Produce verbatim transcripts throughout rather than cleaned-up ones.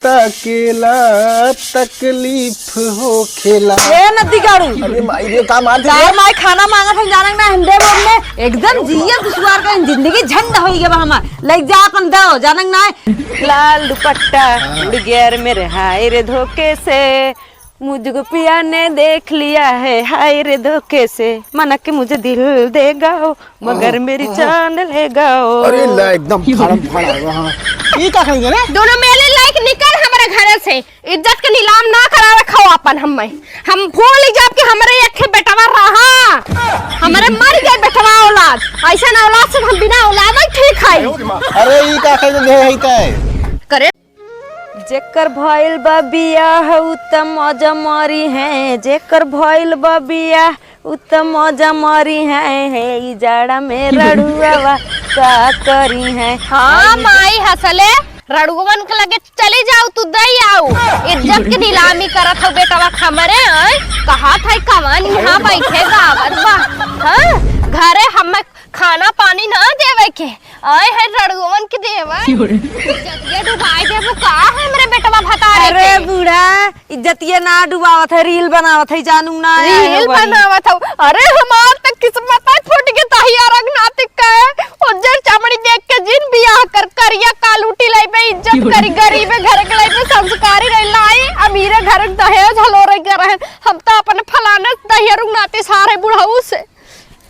तकेला तकलीफ होखेला। ए नदी गाड़ू। अरे माई रे, का मार दे? तार माई खाना मांगत है, जानक ना हिंदे बोल में। एकदम जिया दुश्वार का जिंदगी झंड होई गवा हमार। लग जा अपन दो, जानक ना। लाल दुपट्टा उड़ गया रे मेरे, हाय रे धोखे से, मुझको पिया ने देख लिया है, हाय रे धोखे से, मना के मुझे दिल देगा ओ, मगर मेरी जान लेगा ओ। अरे ला, एकदम फाड़म फाड़ आएगा, हाँ। ये का करेंगे रे? दोनों मेले लायक निकल हमारे घर से, इज्जत के नीलाम ना करावे खाओ अपन हमें। हम भूल जाब कि हमरे एक ठे बेटवा रहा, हमरे मर गए बेटवा औलाद, ऐसा औलाद से हम बिना औलाद ही ठीक है। अरे ये का करेंगे है तय? करे जेकर भइल बा बियाह, उ त मजा मरी है। जेकर भइल बा बियाह, उ त मजा मरी है। हे, ई जाड़ा में रड़ुआवा का करी है? हाँ, माई हंसले, रड़ुअन के लगे चली जाओ, तू दई आओ। इज्जत के नीलामी करत हो बेटवा हमरे, आय? कहा था कवन यहाँ बैठे गावत बा? हाँ, घरे हम खाना पानी ना देवे के, आए है रड़ुअन के देवे। क्यों रे? इज्जतिया डुबाई देबू का हमरे बेटवा भतारे अरे के? बूढ़ा, इज्जतिया ना डुबावत है, रील बनावत है, जानू ना है रील लोगन। बनावत हौ। अरे हमार त किस्मत है फूट के तहिया रंग नातिक का है। उज्जर चमड़ी देख के जिन बियाह कर करिया कालूटी लइबे, इज्जत क्यों रे? करी गरीबे घर के लइबे, संस्कारी रही लाई, अमीरे घर के दहेज हलो रही के रहन। हम त अपन फलाने दहिया रुंग नाती सारे बुढ़ऊ से।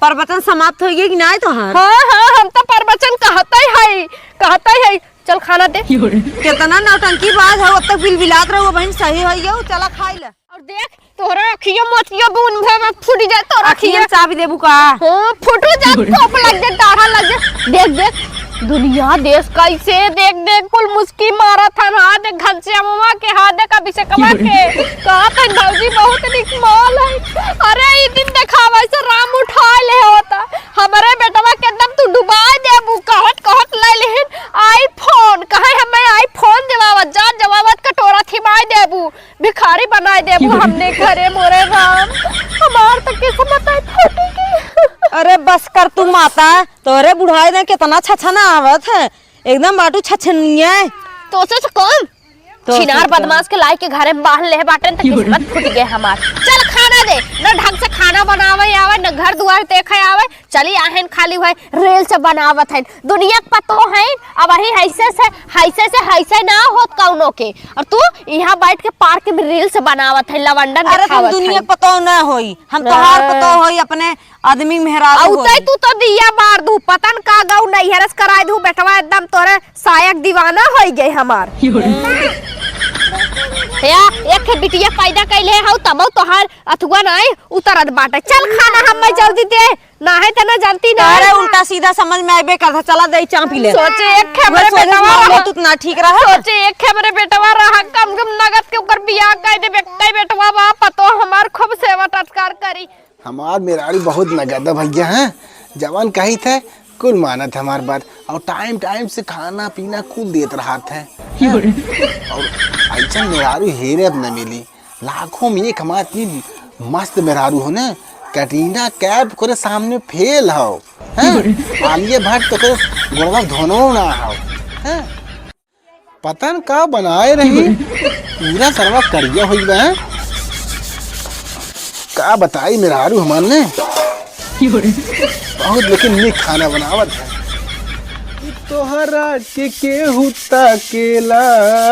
प्रवचन समाप्त होइ गए कि नाहीं तोहार? हाँ, हाँ, हम तो प्रवचन कहते ही हई, कहते ही हई। चल खाना दे। केतना नौटंकी बाज है, ओतक बिलबिलात रहो, बहिन सही होइ गयो, चला खाई ले। और देख, तोहरा अखिया मोतिया बून भे में फूट जाए तो अखिया रखिए। चाबी देबू का? हाँ, फूटू जा, तोप लग जाए, टाढ़ा लग जाए। देख, देख, दुनिया देश कैसे, देख, देख, कुल मुस्की मारत हन, हाँ, देख, घनश्यामवा के, हाँ, देख, अभिषेकवा के। कहत हन, भौजी बहुत निक माल है। अरे, ई दिन देखावा, ऐसे राम उठाए ले होता। हमरे बेटवा के एकदम तू डुबाए देबू, कहत, कहत ले लेहिन iPhone, कहे हमें iPhone देवावत, जा जवावत कटोरा थिमाए देबू, भिखारी बनाए देबू हमने घरे मोरे राम, हमार तो किस्मत है फूटी की। अरे बस कर तू माता, तोरे बुढ़ाए दे कितना छछना आवत है, एकदम बाटू छछनिया। तो से कौन? तो छिनार से कौन? बदमाश के लाई के घरे में बांध ले बाटे न, तो किस्मत फूट गए हमार। चल खाना दे, न ढंग से खाना बनावे आवे, न घर दुआर देखे आवे। चली आहन खाली हुए reels बनावत है, दुनिया के पतो है। अब वही हैसे से, हैसे से, हैसे ना होत कौनो के। और तू यहाँ बैठ के park में reels बनावत है, लवंडन अरे तुम देखावत दुनिया है। के पतो ना होई, हम तोहार हाँ। पतो होई अपने आदमी मेहरारू आ उतई होई। तू तो दिया बार दू, पतन का गऊ नैहरस कराए दू, बेटवा एकदम तोरे सायक दीवाना होई गए हमार। या, एक ठे बिटिया पैदा कैले हऊ, तबो तोहार अथुआ नाई उतरत बाटे। चल खाना हमें जल्दी दे, ना है त ना जानती ना। अरे उल्टा सीधा समझ में आइबे करता, चला दे चाह पी ले। सोचे एक ठे हमरे बेटवा रहा। तू ना ठीक रहा। सोचे एक ठे हमरे बेटवा रहा, कम कम नगद के ऊपर बियाह कर दे, बेटा बेटवा बा, पतो हमार खूब सेवा टटकार करी। हमार मेहरारू बहुत नगद है भैया, हैं? जवन कही थे, कुल मानत है हमार बात। और time time से खाना पीना कुल देत रहत है। और ऐसा मेहरारू हेरे अब न मिली। लाखों में एक हमार इतनी मस्त मेहरारू हो ने, कटरीना कैफ करे सामने फेल हो, हैं? आलिया भट्ट तो करे गोड़वा धोनो ना हो, हैं? पता न का बनाए रही, पूरा सरवा करिया होई बा, हैं? का बताई मेहरारू हमार ने, बहुत लेकिन नीक खाना बनावत है। तोहरा के केहू ताकेला,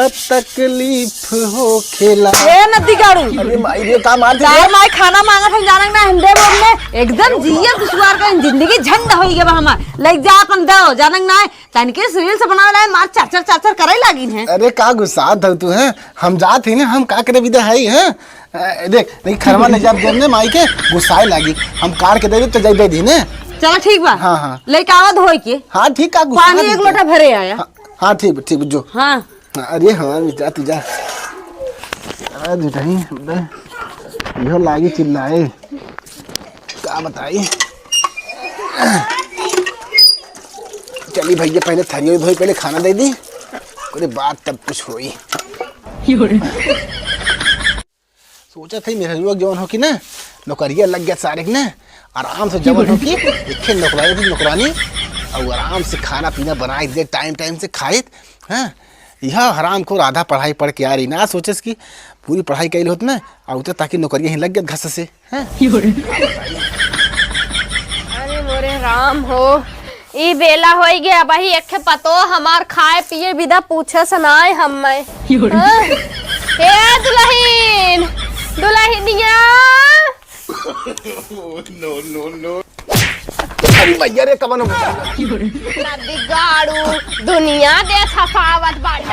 तकलीफ होखेला। ए नदी गाड़ू। अरे माई रे, का मार दे? तार माई खाना मांगत है, जानक ना हिंदे बोल में। एकदम जिया दुश्वार का जिंदगी झंड होई गवा हमार। लग जा अपन दो, जानक ना है। तनके reels बनावे ला मार चर चर चर चर करे लागिन है। अरे का गुस्सा था तू, हैं? हम जात ही ना, हम का करे विदा है, हैं? अ, देख, देख, खरवा ले जाब जब ने माई के गुस्साए लागी। हम कार के दे दे तो जाई दे दी ने। चला ठीक बा। हाँ, हाँ। लेके आवा धोई के। हाँ, ठीक का गुस्सा पानी एक लोटा भरे आया। हाँ, हाँ, ठीक बा, ठीक बा, जो। हाँ। हाँ, अरे हमार बेटा तू जा। आज नहीं, इहो लागी चिल्लाए। का बताई? चली भैया, पहले थरिया धोई, पहले खाना दे दी, ओकरे बाद तब कुछ होई। सोचा था मेहरुआ जवन हो कि ना, नौकरिया लग गया सारे के ना, आराम से जवन हो कि एक नौकरानी थी, नौकरानी, और आराम से खाना पीना बनाए दे, time time से खाए, हाँ, यह हरामखोर आधा पढ़ाई पढ़ के आ रही ना, सोचस कि पूरी पढ़ाई कइल होत ना, आउते ताकि नौकरिया ही लग गया घस से, हैं? अरे मोरे राम हो, ई बेला होई गे, अबही एक ठे पतो हमार खाए पिए बिदा पूछे से नाय हम मैं। हाँ? ए दुलहिन, दुलहिनिया। अरे भैया रे, कवन हो? नदी गाड़ू, दुनिया देख हंसावत बाड़ी।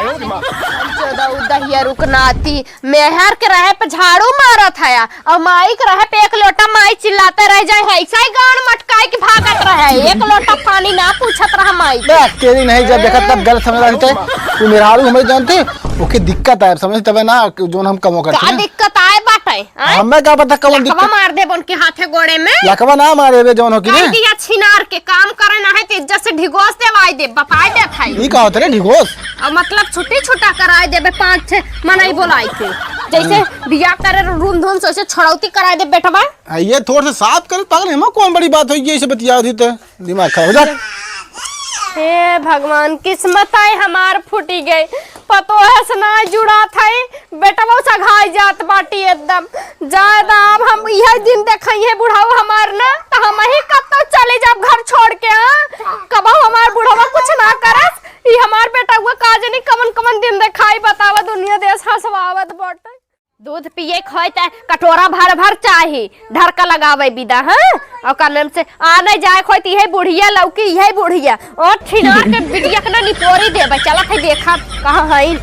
चोदऊ दहिया रुकनाती, मेहर के रहे पे झाड़ू मारत हया, और माई के रहे पे एक लोटा माई चिल्लाते रह जाए है, ऐसा ही गाड़ मटकाए के भागत रहे, एक लोटा पानी ना पूछत रहा माई के। बस, तेरी नहीं, जब देखा तब गलत समझ रहे थे। तू मेहरारू हमरे जानते, ओके दिक्कत आए, समझ तबे ना, जोन हम कमो करते का हैं। दिक्कत आए बाटे? आय? हमें का पता कौन लकवा दिक्कत? मार देब उनके हाथे गोड़े में। लकवा ना मारे बे, जौन हो कि काहे ना। कि या छिनार के काम करे ना है, तो इज्जत से ढिगोस देवाई दे, बताई देत है। ई का होत रे ढिगोस? और मतलब छुट्टी छुट्टा कराई देबे पाँच छह मनई बोलाई के। जैसे बियाह करे रूम धूम से, वैसे छड़ौती कराई दे बेटवा। आ, ये थोड़ा सा साफ करे, पागल, एमा कौन बड़ी बात होई, ऐसे बतिया होती तो। दिमाग खराब हो जा। हे भगवान, किस्मत आए हमार फूटी गई, पतोह से ना जुड़ात है, बेटवा सघाई जात बाटी एकदम। जाए दा, अब हम यह दिन देखई है बुढ़ाऊ हमार ना, तो हम ही कब तक चले जाब घर छोड़ के, हाँ? कबहू हमार बुढ़वा कुछ ना करस, ई हमार बेटवा का जनी कवन कवन दिन देखाई, बतावा, दुनिया देश हंसवावत बाटे। दूध पिए के होय त कटोरा भर भर चाही, ढरका लगावे बिदा, हाँ? और का नाम से आने जाए के होय त इहे बुढ़िया लौकी, इहे बुढ़िया। और छिनार के बिटिया के ना निपोरी देबे, चलत है देखा कहाँ हईन।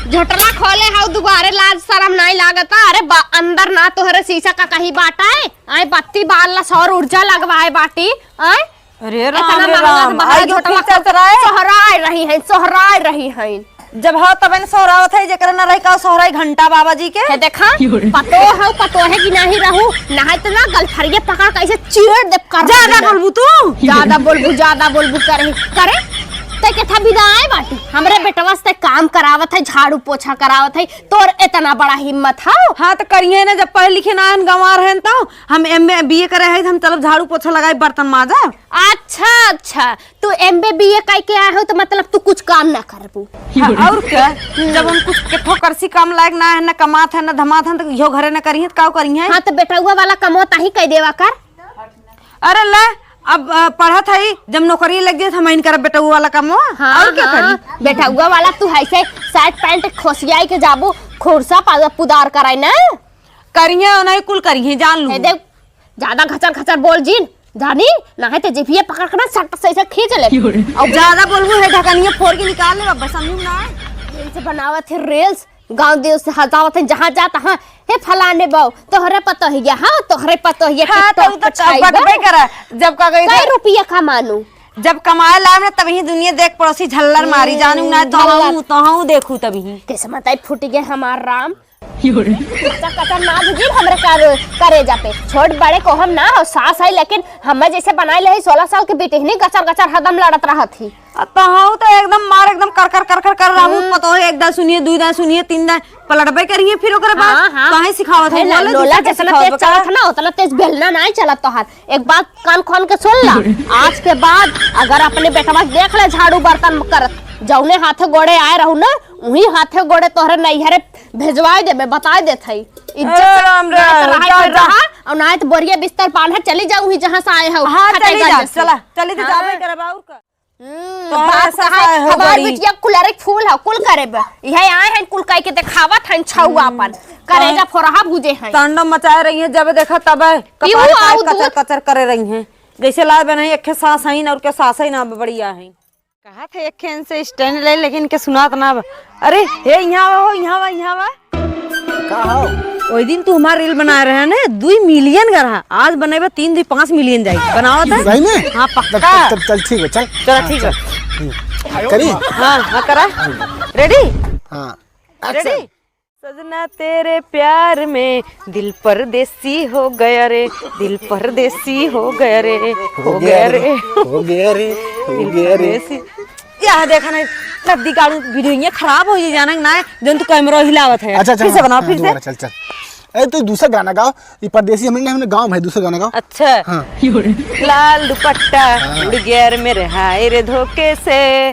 झोटला खोले हाउ दुबारे लाज शरम नाई लागता। अरे बा-, अंदर ना तोहरे शीशा का कहीं बाटा है, आए बत्ती बाल ला सौर ऊर्जा लगवाए बाटी, आए अरे राम इतना रे महंगा राम, बाहर आई जो झोटवा फिर चल रहा है। सोहराय रही हैं, सोहराय रही हैं। जब हो तबे न सोहरावत है, जेकरा न रही का सोहराई घंटा बाबा जी के। है देखा, पतो है, पतो है कि नहीं रहू, ना है तो ना गलफरिया पकड़ के ऐसे चीर दे कर ज्यादा बोलबू तू। ज्यादा बोलबू, ज्यादा बोलबू करे, करे। ते के था बिदा आए बाटी, हमरे बेटवा से काम करावत है, झाड़ू पोछा करावत है, तोर इतना बड़ा हिम्मत है? हाँ, तो करिए ना, जब पढ़े लिखे ना हन, गंवार हन, तो हम एम ए, बी ए करे है, हम चलब झाड़ू पोछा लगाई, बर्तन माजा। अच्छा, अच्छा, तू एम बी ए कह के आए हो, तो मतलब तू कुछ काम ना करबू। हाँ, और क्या? जब हम कुछ केठो करसी काम लायक ना है, ना कमात है, ना धमात है, तो इहो घरे ना करिहे, तो का करिहे? हाँ, तो बेटउआ वाला कमवा ताही कह देवा कर। अरे ले, अब, अ, पढ़त है, जब नौकरी लग जाए, तो हम इन करब बेटउआ वाला कमवा। हाँ, और क्या हाँ, करी? बेटउआ वाला तू है से शर्ट पैंट खोसियाई के जाबू, खुरसा पा-, पुदार कराई ना। करिहे, नहीं कुल करिहे, जान लू। ए, देख, ज्यादा घचर घचर बोल जिन, जानी, ना है तो जिभिया पकड़ के ना सट से ऐसे खींच ले। और ज्यादा बोलबू है ढकनिया फोड़ के निकाल ले, बस समझू ना। रील्स बनावत है, रील्स, गाँव देश से हटावत है, जहाँ जात, हाँ, हे फलाने बाऊ, तोहरे पतोहिया, हाँ, तोहरे पतोहिया, हाँ, TikTok तो, तो पे छाई बा। बटबे करा, जब का गई कै रुपया कमानू? जब कमाए लायब ना, तब ही दुनिया देख पड़ोसी झल्लर मारी, हम्म, जानू ना, झल्लर। तोहू, तोहू देखू तब ही। किस्मत आई फूट गए हमार राम। कचर कचर ना भुजी हमरे कर-, करेजा पे। छोट बड़े को हम ना हो, सास है, लेकिन हमें जैसे बनाए ले है, सोलह साल के बेटी हनी, गचर गचर हरदम लड़त रहत ही। आ, तो हऊ तो एकदम मार, एकदम कर कर कर कर कर रहू, हम्म। पतोह एक दाँय सुनिए, दुई दाँय सुनिए, तीन दाँय पलटबे करिए, फिर ओकरे बाद हाँ, हाँ। काहे सिखावत है? है ना, बोले लोला दूसरे के जितना सिखावत तेज बा का? चलत है ना, उतना तेज बेलना नहीं चलत तोहार। एक बात कान खोल के सुन ला, आज के बाद अगर अपने बेटवा के देख ले झाड़ू बर्तन करत, जौने हाथे गोड़े आए रहू ना, उही हाथे गोड़े तोहरे नैहरे भेजवाए देबे, बताए देत हई। इज्जत अरे से राम रे, ना तो रहा जा, कोई जा। रहा, और ना तो बोरिया बिस्तर बांधे चली जाऊ ही जहाँ से आए हो, हाँ, फटे चली जा, गंज से। चला, चली तो हाँ। जाबे करब, और का? हम्म, तोहरा बाप ऐसा कहा है, है हो हमार बड़ी। बिटिया कुलर एक फूल है, कुल करे बे। इहे आए हैं, कुल कह के देखावत हैं छऊ हम्म। अपन। करेजा तोहरा फोरहा भूजे हैं। तांडव मचाए रही हैं, जब देखा तब पीऊ कपारे पे आऊ कचर दूध। कचर करे रही हैं। जैसे लाए बने एक सास हैं और के सास ही ना बढ़िया हैं। कहा थे एक खेन से stand ले, लेकिन के सुनात ना बा। अरे, हे, यहाँ आवा हो, यहाँ आवा, यहाँ आवा। का हो? ओई दिन तू हमार reel बनाए रहे ने, दुई million का रहा। आज बनेबे तीन, दुई पाँच million जाई। बनावत है? सही में? हाँ, पक्का। तब, तब, तब चल, ठीक है, चल। चला, हाँ, ठीक है। चल। हम्म। करी? हाँ, हाँ, करा। Ready? हाँ। Action। Ready? सजना तेरे प्यार में दिल परदेसी हो गया रे, दिल परदेसी हो गया रे, हो गया रे, हो गया रे, हो दिल गया रे। परदेसी। यहाँ देखा नहीं, नदी काढ़ू video ये खराब हो जाए, जाना ना है, जौन तू camera हिलावत है। अच्छा, अच्छा, फिर से हाँ, बनाओ, हाँ, फिर से। दोबारा, चल, चल। अरे, तू दूसरा गाना गाओ, ये परदेसी हमने, हमने गाँव में है, दूसरा गाना गाओ। अच्छा। हाँ। लाल दुपट्टा हाँ। उड़ गया रे मेरे हाय रे धोखे से,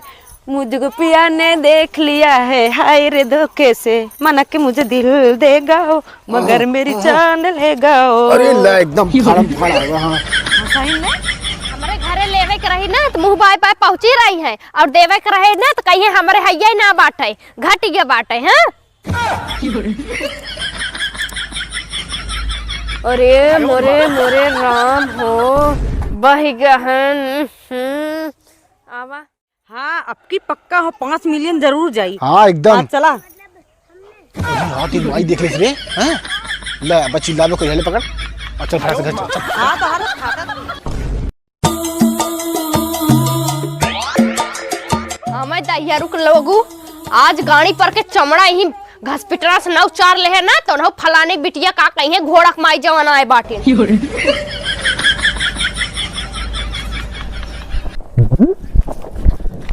मुझको पिया ने देख लिया है हाय रे धोखे से, मना के मुझे दिल दे गाओ, मगर हाँ, मेरी हाँ। जान ले गाओ। अरे ला, एकदम फाड़म फाड़ आ गया, हाँ। सही में हमरे घरे लेवे के रही ना, तो मुँह बाय बाय पहुँची रही है, और देवे के रही ना, तो कहिए हमरे हैया ना बाटे, घट गया बाटे, हाँ? अरे मोरे, मोरे राम हो, बहि गहन, हम्म, आवा। हाँ, अब की पक्का हो, पाँच मिलियन जरूर जाई। हाँ, एकदम। हाँ, चला। अरे, हाँ, तेरी माई देख ले रे, हैं? ले, बच्ची, ला, कोई हेले पकड़। अच्छा, फटाक से घर चल, चल। हाँ, तो हर खाता हमें दहिया रुक लोगू, आज गाड़ी पर के चमड़ा ही घसपिटरा से नौ चार ले है ना, तो नौ फलाने बिटिया का कहीं है, घोड़क माई जवान आए बाटे।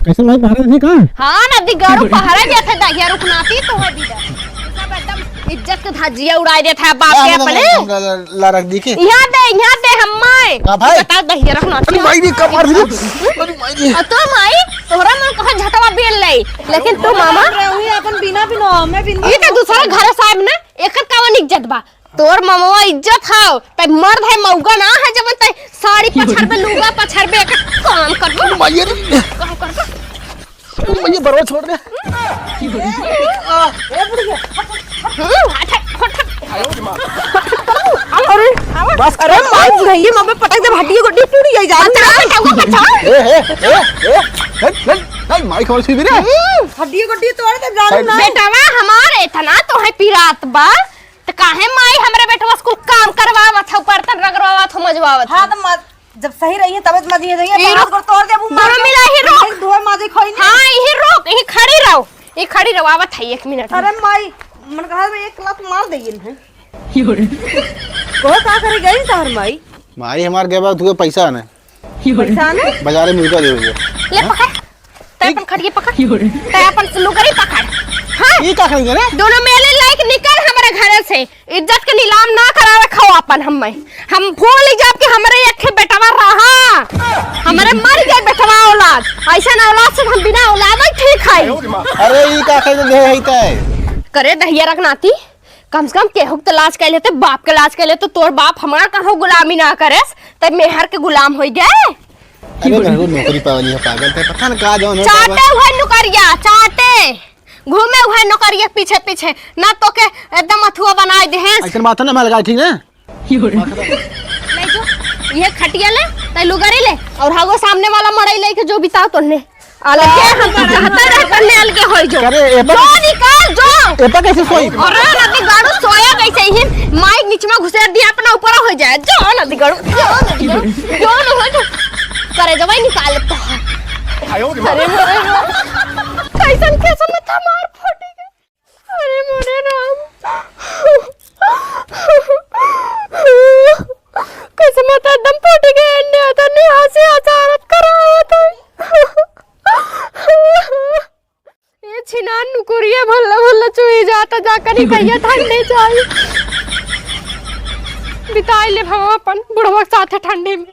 कैसे माई पहरा रही का? हाँ, नदी गाड़ू पहरा जाते दहिया रुक नाती तो है दीदा। सब एकदम इज्जत के धज्जिया उड़ाई देत है बाप के अपने। ला, ला, ला रख दी के। यहाँ दे, यहाँ दे हम्माई। का भाई? बता दहिया रख नाती। अरे माई रे, का मार दिली? अरे माई रे। अ तो माई, तोहरा मन कहा झटवा बेल ले, लेकिन तू मामा। रहुई अपन बिना बिनो, मैं बिन ये तो दूसरा घर साहब ना, एकर कावन इज्जत बा। तोर ममवा इज्जत हाव, तै मर्द है, मौगा ना है, जब तै साड़ी पछरबे, लुगा पछरबे, एक काम करबो। माई रे। काम करबो। माई, ये बरवा छोड़ दे। हम्म, हट, हट, हट, हट। अरे, बस, अरे, माई, बुढ़ैया, मम्मी पटक दे, हड्डी गोड्डी टूट जाई, जान। बचाओ, बचाओ, बचाओ। ए, ए, ए, ए, हट, हट, हट, माई, कौन सी भी रे? हम्म। हड्डी गोड्डी तोड़ दे, जान ना। बेटवा हमार इतना तो है पिरात बा, त काहे माई हमरे बेटवा से कुल काम करवावत हौ, बर्तन रगड़वावत हौ, मजवावत हौ? हाँ, त म-, जब सही रही है, तबे त मजिए रही है, ई तो हाथ रोक। गोड़ तोड़ देबू, मार दोनों के। मिला ही रोक। देख, धोए माजे खोई नहीं। हाँ, यही रोक, यही खड़ी रहो, यही खड़ी रहो, आवत है एक मिनट में। अरे माई, मन कहा बे एक लात मार दे ये नहीं। को का करे गई तोहर माई? माई हमार गए बा, तुहे पैसा आने। पैसा आने? बाजारे मुर्गा दे दे। ले पकड़। तै अपन खटिया पकड़। तै अपन लुगरी पकड़। हाँ? ई का करेंगे रे? दोनों मेले लायक निकल हमारे घर से। इज्जत के नीलाम ना करावे खाओ अपन हम्मे। हम भूल ही जाब कि हमरे एक ठे बेटवा रहा। हमरे मर गए बेटवा औलाद। ऐसा ना औलाद से हम बिना औलाद ही ठीक है। अरे ई का करेंगे है तै? करे दहिया रख नाती। कम से कम केहू के तो लाज कर लेते, बाप के लाज कर लेते, तोर बाप हमार कहूँ गुलामी ना करेस, तब मेहर के गुलाम होई गए। अरे मेरे को नौकरी पावनी है पागल, ते पता न का जौन है चाटे पागल। हुए नौकरिया, चाटे। घूमे हुए नौकरिया पीछे पीछे, ना तो के एकदम अथुआ बनाए दे हैं। ऐसन बात ना मैं लगा, ठीक ना? ले जो, ये खटिया ले, तै लुगरी ले, और हागो सामने वाला मड़ई लेके जो बिताओ तोहने। अलगे हम तो चाहता रहे पन्ने अलगे होई जो। अरे, ए पर जो निकाल जो। ए पर कैसे सोई? अरे, नदी गाड़ू सोया कैसे ही? माइक नीचे में घुसेर दिया, अपना ऊपर हो जाए। जो नदी गाड़ू, जो नदी गाड़ू, जो न हो जो। करे जवाई निकाल तो। अरे, मोरे रो। कैसन, कैसन में था मार फटी गई। अरे मोरे राम, किस्मत एकदम फूट गए, अन्य तो नहीं हंसी हंसारत करावत है। ये छिनान नुकुरिया भल्ला भल्ला चुई जाता, जाकर ही कहिया ठंडी चाही। बिताई ले हम अपन बुढ़वा के साथे ठंडी में।